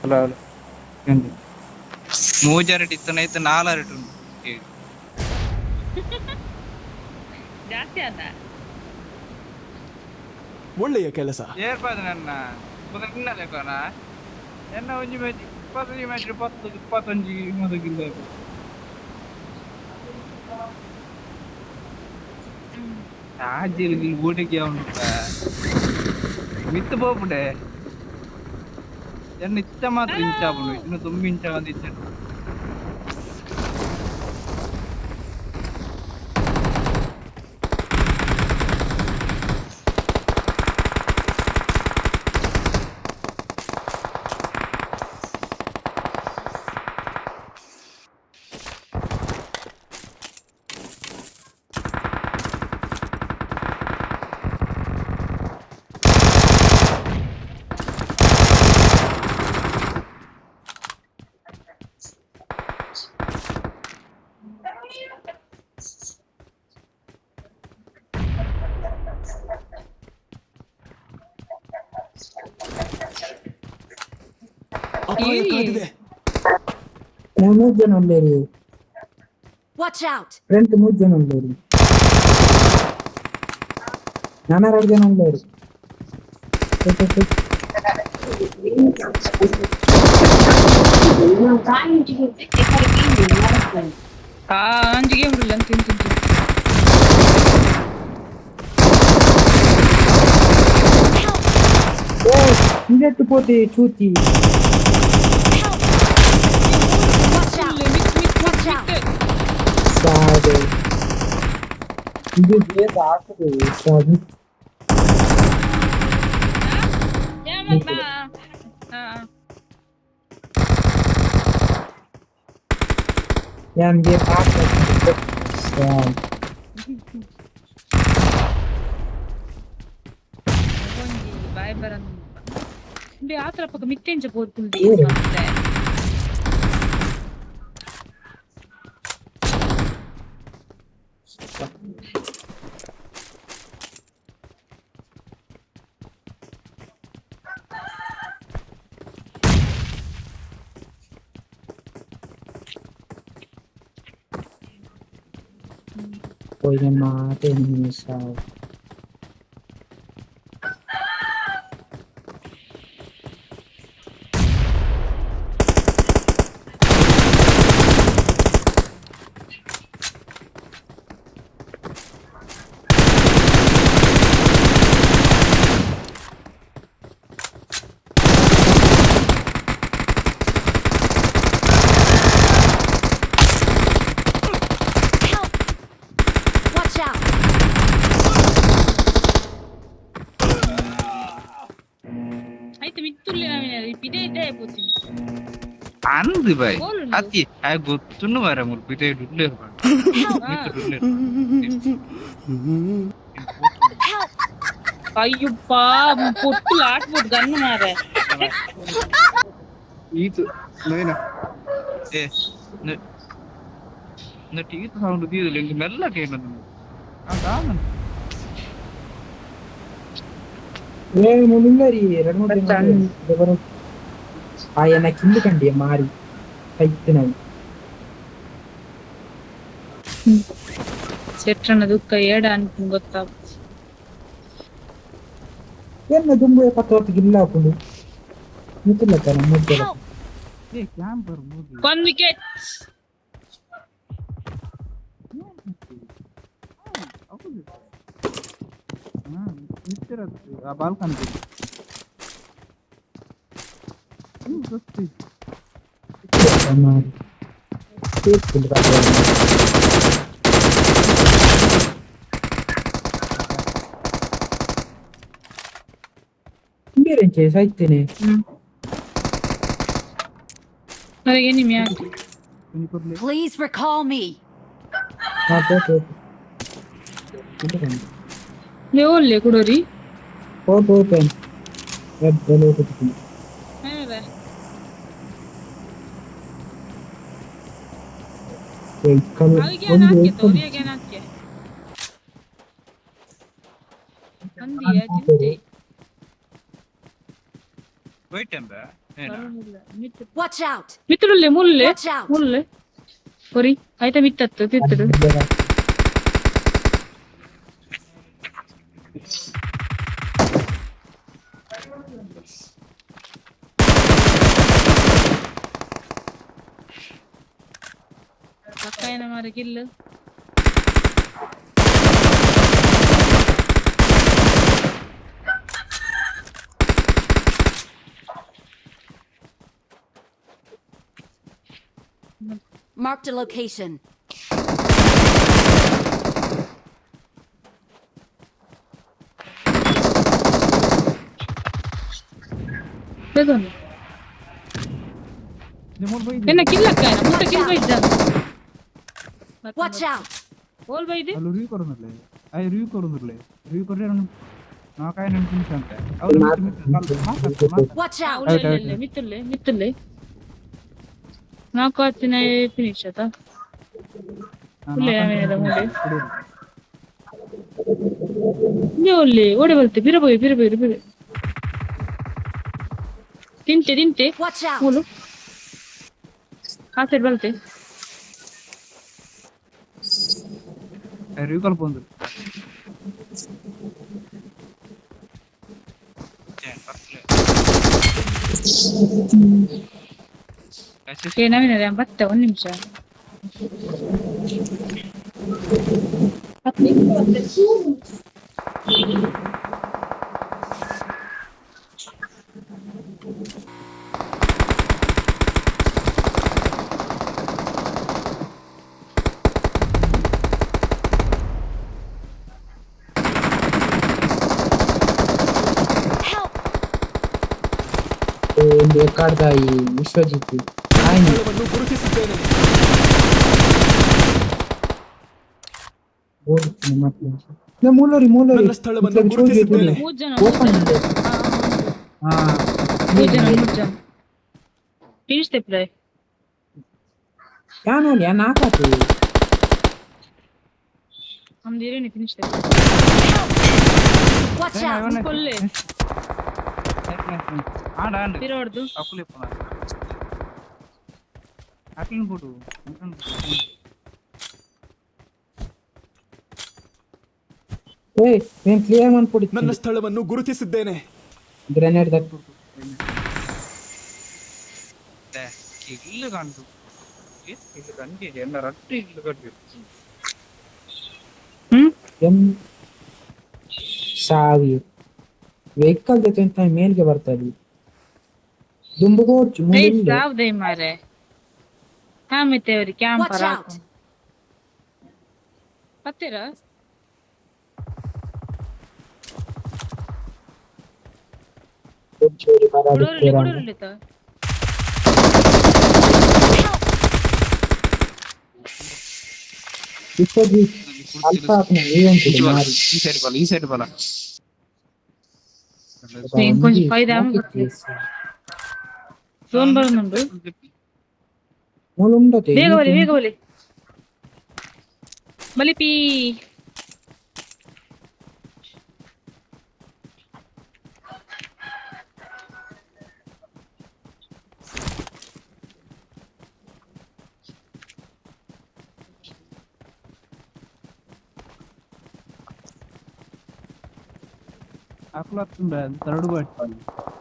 Hello hello. ಮೂಜರಟ್ ಇತ್ತನ ಇತ್ತು ನಾಲರಟ್ ಉಂಡು. ಜಾಸ್ತಿ ಆದ. ಒಳ್ಳೆಯ ಕೆಲಸ. ಏರ್ಪಾದ ನನ್ನ ಲೆಕ್ಕನ ಎನ್ನ ಒಂಜಿ ಮ್ಯಾಚ್ 25 ಮ್ಯಾಚ್ 10 25 ಮೊದಗಿಲ್ಲ. ರಾಜ್ಯದಲ್ಲಿ ಊಟಕ್ಕೆ ಅವನು ಮಿತ್ತು ಪೋಪುಂಡೆ ಎನ್ನ ಇತ್ತ ಮಾತ್ರ ಇಂಚಾಪುಂಡು ಇನ್ನು ತುಂಬ ಇಂಚ ಒಂದು ಇಚ್ಚ. ಅಪಾಯ ಕಾದಿದೆ. ಮೂರು ಜನ ಉಳ್ಳೇರಿ. Watch out! Front ಮೂರು ಜನ ಉಳ್ಳೇರಿ, ನಾನ ಎರಡು ಜನ ಉಳ್ಳೇರಿ. ಆ ಅಂಜಿಗೆ ಉಂಟು ಅಂತ ತಿಂತು. ಇಂದೆಟ್ಟು ಪೋತಿ ಚೂತಿ. Help! Watch out! Watch out! ಸಾದೆ ಇದು ಬೇಗ ಆಗ್ತದೆ ಸಾಧು. ನನ್ಗೆ ಬಾಯ್ ಬರಂದು ಆತರ ಪಕ್ಕ ಮಿತ್ತೆಂಚ ಪೋರ್ಪುಂಡು. ಮಾತೆ ಸಾವು. Help! Watch out! ಆಯ್ತು ಮಿತ್ತುಲ್ಲೆ ನವೀನ ಇದೇ ಇದ್ದೇ ಪೋತೀನಿ. ಅಂದು ಬಾಯ್. ಓಲುಂಡು? ಅತಿ ಆ ಗೊತ್ತುಂಡು ಮಾರ ಮುಲ್ಪ ಇದೆ ಡುಲ್ಲೇರು. ಮಿತ್ತು ಡುಲ್ಲೇರು. Help! ಅಯ್ಯಪ್ಪ ಪೊಟ್ಟು ಆಟ್ಬೋದು ಗನ್ನು ಮಾರೆ. ಈತು ನವೀನ ಏ ಈತು ಸೌಂಡ್ ದೀದಿಲ್ಲ ಇಂಕ ಮೆಲ್ಲ ಕೇಳೋದು. ಏ ಮುಳ್ಳುಂಗರಿ ಎರಡು ಮೂರು ಜನ ಉಳ್ಳೇರಿ. ಆಯನ ಕಿಂದು ಕಂಡಿಯ ಮಾರಿ ಕೈತಿನವು. ಸೆಟ್ರನ ದುಃಖ ಏಡ ಅನ್ಕೊಂಡ್ ಗೊತ್ತಾ. ಎನ್ನ ದುಂಬು ಪತ್ತು ಹೊತ್ತಿಗೆ ಇಲ್ಲ ಹಾಕೊಂಡು ಮುತ್ತಿಲ್ಲ ಕಣ ಮೂರು ಜನ. Help! ಏ ಕ್ಯಾಂಪರ್ ಮೂಗಿ. ಒಂದ್ ವಿಕೆಟ್. ಹೌದು ಹಾ ಮಿತ್ತಿರತ್ತು ಆ ಬಾಲ್ಕನಿ ಗೊತ್ತು. ಮಾರಿ ತೀರ್ಪುಂಡು ಕಥೆ. ಬೇರೆಂಚೆ ಸಾಯ್ತೇನೆ. ಅದಕ್ಕೆ ನಿಮ್ ಯಾಕೆ. Please recall me. ಹಾ ಪೋ ಪೋ ಕಿಂದು ಕಂಡು. ಒಲ್ಲೆ ಕುಡೋರಿ. ಪೋ ಪೋ ಪೇನ್ ಬೆಲೆ ಕೂತ್ಕೊಂಡು. ಕಲ್ಲು ಅವಿಗೆ ಒಂದು ಹಾಕ್ಯ ತೋರಿಯಾಗ ಹಾಕ್ಯ ಅಂದಿಯ ಚಿಂತೆ. ವೆಯ್ಟ್ ಎಂಬ. Watch out! ಮಿತ್ರಲ್ಲೇ Mullai. Watch out! Mullai ಕೊರಿ ಆಯ್ತಾ ಮಿತ್ತತ್ತು ತಿತ್ತದು. ಪಕ್ಕಾಯನ ಮಾರ ಕಿಲ್ಲು. Marked a location. ಬೇಗನೆ. ಎನ್ನ ಕಿಲ್ಲಕ್ಕಾಯನ ಮುಟ್ಟ ಕಿಲ್ ಬೈದ್ದ. Watch out! ಓಲ್ ಬೈದೆ. ಅಲ್ಲಿ ರಿವ್ಯೂ ಕೊರೊಂದುಲ್ಲೆ ಅಯ್ ರಿವ್ಯೂ ಕೊರೊಂದುಲ್ಲೆ ರಿವ್ಯೂ ಕೊರ್ರೆ ನಾಕಾಯ ನೆನ್ಪಿನ ಅಂತೆ ಅವ್ರು ಮಿತ್ತು ಮಿತ್ತು ಮಾತಾಡ್ತಾರೆ ಮಾತಾಡ್ತಾರೆ. Watch out! ಉಳ್ಳೆ ಮಿತ್ತುಲ್ಲೆ ಮಿತ್ತುಲ್ಲೆ ನಾಲ್ಕು ಹತ್ತಿನ ಫಿನಿಶ್ ಆತ. ಉಳ್ಳೆ ಆಮೇಲೆ ಮೂಲೆ ಒಳ್ಳೆ ಓಡೆ ಬರುತ್ತೆ ಬಿರ ಬೋಯ್ ಬಿರ ಬೋಯ್ ಬಿರ ತಿಂತೆ ತಿಂತೆ. Watch out! ಮೂಲು ಆ ಸೈಡ್ ಬರುತ್ತೆ. ರಿವ್ಯೂ ಕಾಲ್ ಬಂದ್ರು. ಏ ನವೀನ ಬತ್ತೆ ಒಂದ್ ನಿಮಿಷ. Help! ಒಂದು ಎಕ್ಕಾಡ್ದ ಈ ವಿಶ್ವಜಿತ್ ಆಯ್ನ. ಸ್ಥಳವನ್ನು ಗುರುತಿಸಿದ್ದೇನೆ. ಓಡುತ್ತೆ ಮತ್ತೆ ಮೂಲರಿ ಮೂಲರಿ. ನನ್ನ ಸ್ಥಳವನ್ನು ಗುರುತಿಸಿದ್ದೇನೆ. ಮೂರ್ ಜನ. ಓಪನ್. ಹಾ. ಮೂರ್ ಜನ ಮೂರ್ ಜನ ಫಿನಿಶ್ ತೆಪ್ಲೆ. ಯಾನು ಯಾನ್ ಹಾಕಾತು. ನಮ್ದು ಇರೇನಿ ಫಿನಿಶ್ ತೆಪ್ಲೆ. Watch out! ಕೊಲ್ಲೆ. ಆಂಡ ಆಂಡ್. ಪಿರ ಹೊಡ್ದು. ಅಕುಲೆ ಪೋನ ಅಕ್ಲಿನ್ ಬೋಡು. ಏಯ್ ಏನ್ ಕ್ಲಿಯರ್ ಮಾಡ್ಕೊಡಿ. ನನ್ನ ಸ್ಥಳವನ್ನು ಗುರುತಿಸಿದ್ದೇನೆ. ಗ್ರೆನೇಡ್ ದಕ್. ಇಲ್ಲು ಕಾಣ್ತು ಇಲ್ಲು ಕಂಡಿದೆ ಎಲ್ಲ ರಟ್ಟು ಇಲ್ಲು ಕಂಡು. ಹ್ಮ್. ಎಂ ಸಾವಿ ವೆಹಿಕಲ್ ಜೊತೆ ಅಂತ ಮೇಲ್ಗೆ ಬರ್ತದೆ ದುಂಬುಗೋಡ್ಚು. ಏಯ್ ಮುಂದೆ. ಸಾವ್ದೆ ಮಾರೆ ಕಾಮಿತೆ ಅವ್ರಿ Watch camper. out! ಪತ್ತೀರ. ಚೂರಿ. ಕೊಡೋರಿಲ್ಲ ಕೊಡೋರಿಲ್ಲ. Help! Vishwajit ಅಲ್ಪ ಹಾಕ್ನ ಏಂತಿದೆ ಮಾರಿ. ಈ ಸೈಡ್ ಬಲ ಈ ಸೈಡ್ ಬಲ. కొంచెం ఫైవ్ ಫೋನ್ ಬರೋದುಂಟು. ಮೂಲುಂಡತೆ. ಬೇಗ ಬಲಿ ಬೇಗ ಬಲಿ ಬಲಿಪಿ. ಅಕ್ಲು ಹತ್ತುಂಡ ತರಡು ಬಟ್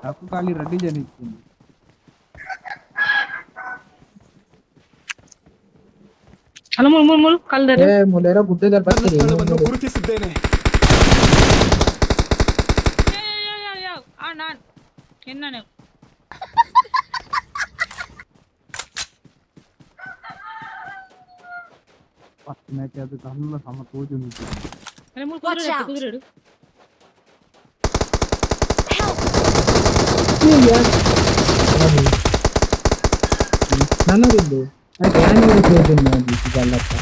ಅಕ್ಕು ಖಾಲಿ ರೆಡ್ಡಿ ಜನ ಇತ್ತು. ಅಲ್ಲ ಮೂರು ಮೂರು ಮೂರು ಕಲ್ದಾರೆ. ಏ ಮುಲೇರ ಗುಡ್ಡದಲ್ಲಿ ನನ್ನ ಬರ್ತೀರಿ. ಸ್ಥಳವನ್ನು ಗುರುತಿಸಿದ್ದೇನೆ. ಆ ನಾನ್ ಎನ್ನಾನೆ. ಫಸ್ಟ್ ಮ್ಯಾಚ್ ಅದು ಕಲ್ಲ ಸಮ ತೋಜು. ಅರೆ ಮೂರು. Watch ಕುದುರೆ out. ಕುದುರೆ. Help! ನನಗಿದ್ದು ಯಾರು ಇದಲ್ಲಪ್ಪ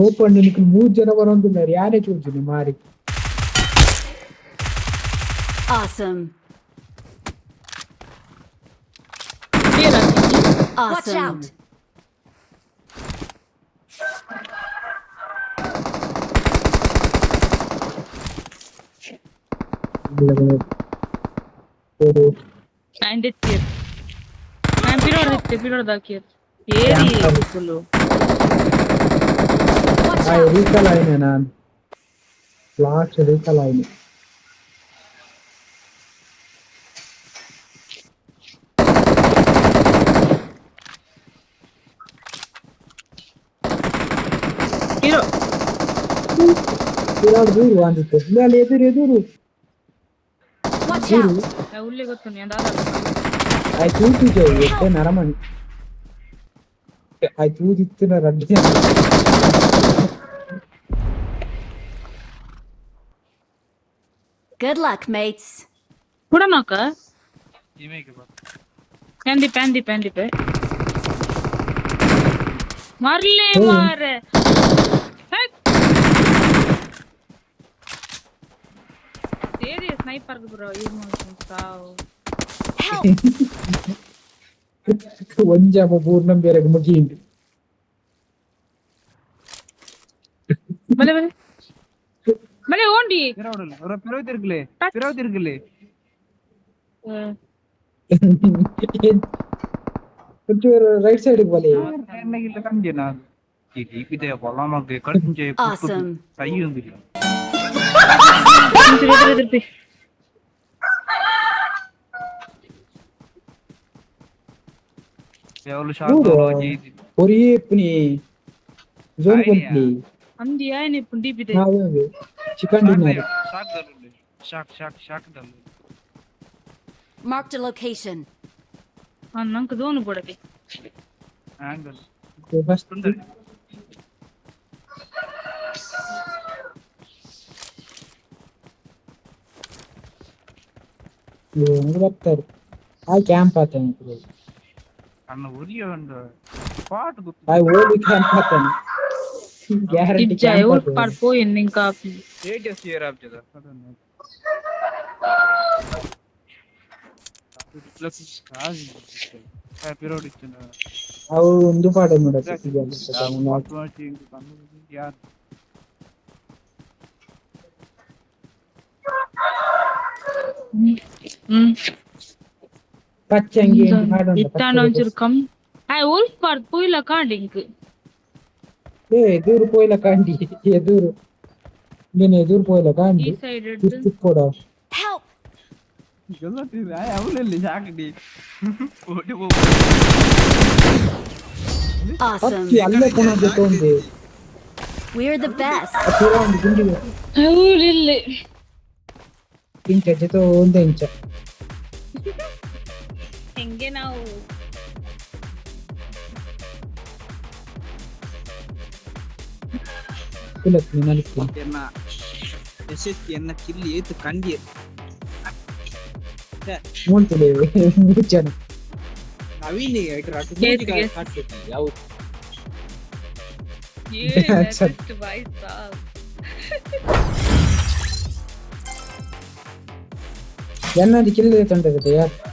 ಓಪನ್ ಮೂರ್ ಜನ ಬರೋಂದಿಲ್ಲ ಯಾರೇ ಚೂರ್ಜಿನಿ ಮಾರಿ. Awesome. Watch out! ನಾನು ದೆತ್ತೀರ್ ನಾನು ಪಿರೋಡ್ ದೆತ್ತೆ ಪಿರೋಡ್ ದಾಕಿಯರ್ ಏರಿ ಕುಲು. Watch ಆ out! Recall ಆಯ್ನೆ ನಾನು ಲಾಸ್ಟ್ ರೀಕಾಲ್ ಆಯ್ನೆ. ಹೀರೋ. ವಿರಾಟ್ ದೂರು ಅಂದಿತ್ತು ಅಲ್ಲಿ ಎದುರು ಎದುರು. Watch out! ಉಳ್ಳಿ ಗೊತ್ತು ನೀ ದಾದ. ಆಯ್ತು ತೂಜೆ ಎಷ್ಟೇ ನರಮಣಿ ಆಯ್ತು ತೂದಿತ್ತು ರಡ್ಡು ಜನ. Good luck, mates. ಕೂಡ ನಾಕ. ಇಮೇಗೆ ಬಾ. ಪ್ಯಾಂದಿ ಪ್ಯಾಂದಿ ಪ್ಯಾಂದಿಪೆ ಮಾರ್ಲೆ ಮಾರೆ. ಸೇರಿ ಸ್ನೈಪರ್ ಬ್ರೋ ಯೂಸ್ ಸಾವು. Help! ಒಂಜಾಪ ಪೂರ್ಣಂ ಬೇರೆ ಮುಗಿಯುಂಡು. ಬಲೆ ಬಲೆ ಬಲೆ ಓಂಡಿ. ಪಿರವಡಲ್ಲ ಅವರ ಪಿರವತಿರ್ಗಲೆ ಪಿರವತಿರ್ಗಲೆ. ಒಂಚೂರು ರೈಟ್ ಸೈಡ್ ಬಲೆ. ಎನ್ನಗಿಲ್ಲ ಕಂಜೆ ನಾನು ಈ ದೀಪಿದೆ ಹೊಲಮಗೆ ಕಡ್ಜೆ. Awesome. ಸೈಯೊಂದಿಲ್ಲ. ಯಾವಲು ಶಾಕ್ ಒರಿಯೇ ಪುನಿ ಝೋನ್ ಕೊಂತ್ಲಿ. ಅಂದಿ ಆಯ್ನೆ ದೀಪಿದೆ. ನಾವೇ ಚಿಕನ್ ಡಿನ್ನರ್. ಶಾಕ್ ದಲ್ಲುಂಡೆ ಶಾಕ್ ಶಾಕ್ ಶಾಕ್ ದಲ್ಲು. Marked a location. ನಂಗೆ ದೋನು ಕೊಡದೆ. ಆಂಗಲ್. ಫಸ್ಟ್ ಸುಂದರಿ. ಬರ್ತಾರೆ ಆ ಕ್ಯಾಂಪ್ ಆತಾನೆ. ಅನ್ನ ಉರಿಯ ಒಂದು ಪಾಟ್ ಗೊತ್ತು. ಆ ಓಡಿ ಕ್ಯಾಂಪ್ ಆತಾನೆ ಗ್ಯಾರಂಟಿ. ಇಜ್ಜ ಕ್ಯಾಂಪ್. ಉಲ್ಪ್ ಪಾಡ್ ಪೋಯಿನ್ ನಿಂಕ. ಏಟಿಎಸ್ ಇಯರ್ ಆಪ್ಜದ ಅವು ಒಂದು ಪಾಡ ನೋಡ. ಯಾರು? ಹ್ಮ್. ಪಚ್ಚೆ ಅಂಗಿ ಇತ್ತಾಂಡ ಒಂಚೂರು ಕಮ್ ಆಯ್ ಉಲ್ಪ್ ಪಾಡ್ ಪೋಯಿಲ ಕಾಂಡಿಂಕ್. ಏ ಎದುರು ಪೋಯ್ಲ ಕಾಂಡಿ ಎದುರು ನೀನು ಎದುರು ಪೋಯ್ಲ ಈ ಕಾಂಡಿ. ಸೈಡ್. ಕೊಡ. Help! ಅವನಲ್ಲಿ ಸಾಕಡಿ ಓಡಿ. Awesome. ಪಚ್ಚಿ ಅಲ್ಲೇ ಕೊನೋದು ತೊಂದೆ. We're the best. ಪೂರ ಒಂದು ಗುಂಡಿಗೆ. ಇಲ್ಲ. ಇಂಚ ಜೊತೆ ಒಂದೇ ಇಂಚ. ಹೆಂಗೆ ನಾವು ಕುಲಕ್ ನೀನು. ಎನ್ನ ಯಶಸ್ವಿ ಎನ್ನ ಕಿಲ್ಲಿ ಏತು ಕಂಡಿಯ. ಮೂಂತುಲೆ ಮೂರು ಜನ. ನವೀನ್. ಏತ್ ಯಾವ? ಏ ಬಾಯ್ ಸಾಬ್. ಎನ್ನದು ಕಿಲ್ಲ ತೊಂದರೆ ಯಾರು.